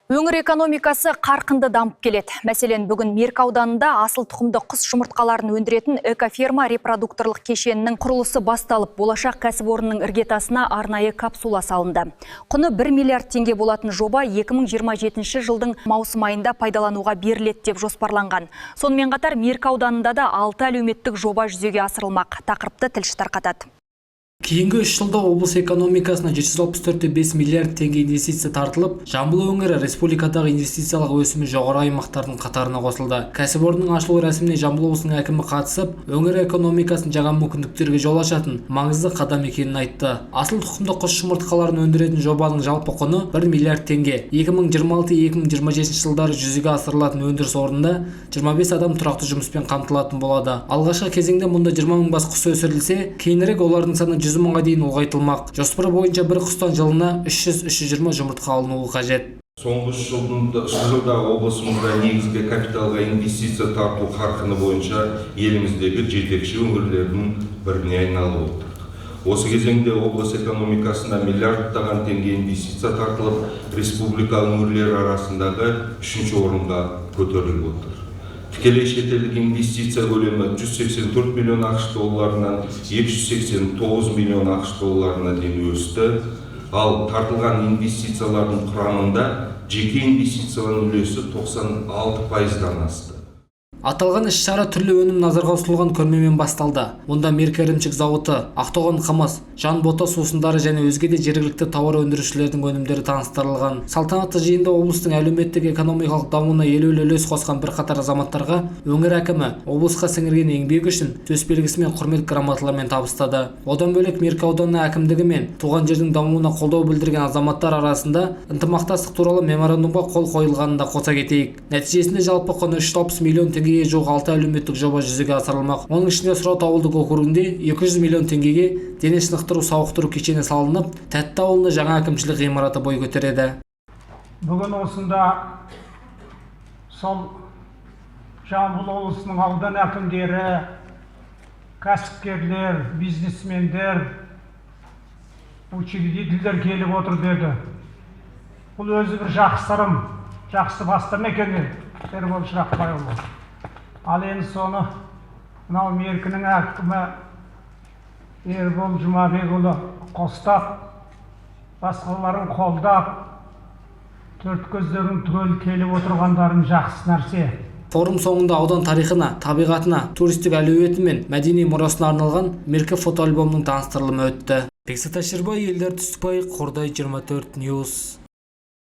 Өңір экономикасы қарқынды дамып келеді. Мәселен, бүгін Меркі ауданында асыл тұқымды құс жұмыртқаларын өндіретін экоферма репродукторлық кешенінің құрылысы басталып, болашақ кәсіпорынның іргетасына арнайы капсула салынды. Құны 1 миллиард теңге болатын жоба 2027 жылдың маусым айында пайдалануға беріледі деп жоспарланған. Сонымен қатар Меркі ауданында да 6 әлеуметтік жоба жүзеге асырылмақ. Тақырыпты тілші тарқатады. Кейінгі 3 жылда облыс экономикасына 764,5 миллиард теңге инвестиция тартылып, Жамбыл өңірі республикадағы инвестициялық өсімі жоғары аймақтардың қатарына қосылды. Кәсіпорынның ашылу рәсіміне Жамбыл облысының әкімі қатысып, өңір экономикасын жаңа мүмкіндіктерге жол ашатын маңызды қадам екенін айтты. Асыл тұқымды құс жұмыртқаларын өндіретін жобаның жалпы құны 1 миллиард теңге. 2026-2027 жылдары жүзеге асырылатын өндіріс орнында 25 адам тұрақты жұмыспен қамтылатын болады. Алғашқы кезеңде мұнда 20 мың бас құс өсірілсе, кейінірек олардың саны 100 мыңға дейін ұлғайтылмақ. Жоспар бойынша бір құстан жылына 300-320 жұмыртқа алынуы қажет. Соңғы 3 жылда облысымызда негізгі капиталға инвестиция тарту қарқыны бойынша еліміздегі жетекші өңірлердің біріне айналып отырдық. Осы кезеңде облыс экономикасына миллиардтаған теңге инвестиция тартылып, республика өңірлері арасындағы үшінші орынға көтеріліп отыр. Тікелей шетелдік инвестиция көлемі 184 миллион АҚШ долларынан 289 миллион АҚШ долларына дейін өсті. Ал тартылған инвестициялардың құрамында жеке инвестициялардың үлесі 96 пайыздан асты. Аталған іс-шара түрлі өнім назарға ұсынылған көрмемен басталды. Онда Меркі ірімшік зауыты, Ақтоған қымыз, Жанбота сусындары және өзге де жергілікті тауар өндірушілердің өнімдері таныстырылған. Салтанатты жиында облыстың әлеуметтік экономикалық дамуына елеулі үлес қосқан бірқатар азаматтарға өңір әкімі облысқа сіңірген еңбегі үшін төсбелгісі мен құрмет грамоталарымен табыстады. Одан бөлек, Меркі ауданы әкімдігі мен туған жердің дамуына қолдау білдірген азаматтар арасында ынтымақтастық туралы меморандумға қол қойылғанын да қоса кетейік. Нәтижесінде жалпы құны 360 миллион теңгеге жуық алты әлеуметтік жоба жүзеге асырылмақ. Оның ішінде Сұрат ауылдық округінде 200 миллион теңгеге дене шынықтыру сауықтыру кешені салынып, Тәтті ауылында жаңа әкімшілік ғимараты бой көтереді. Бүгін осында сол Жамбыл облысының аудан әкімдері, кәсіпкерлер, бизнесмендер, учредительдер келіп отыр деді. Бұл өзі бір жақсы ырым, жақсы бастама екен, Ербол Шырақбайұлы. Ал енді соны мынау Меркінің әкімі Ербол Жұмабекұлы қостап, басқаларын қолдап, төрт көздерінің түгел келіп отырғандарын жақсы нәрсе. Форум соңында аудан тарихына, табиғатына, туристік әлеуеті мен мәдени мұрасына арналған Меркі фотоальбомының таныстырылымы өтті. Бексат Әшірбай, Елдар Түстікбай, Қордай 24 News.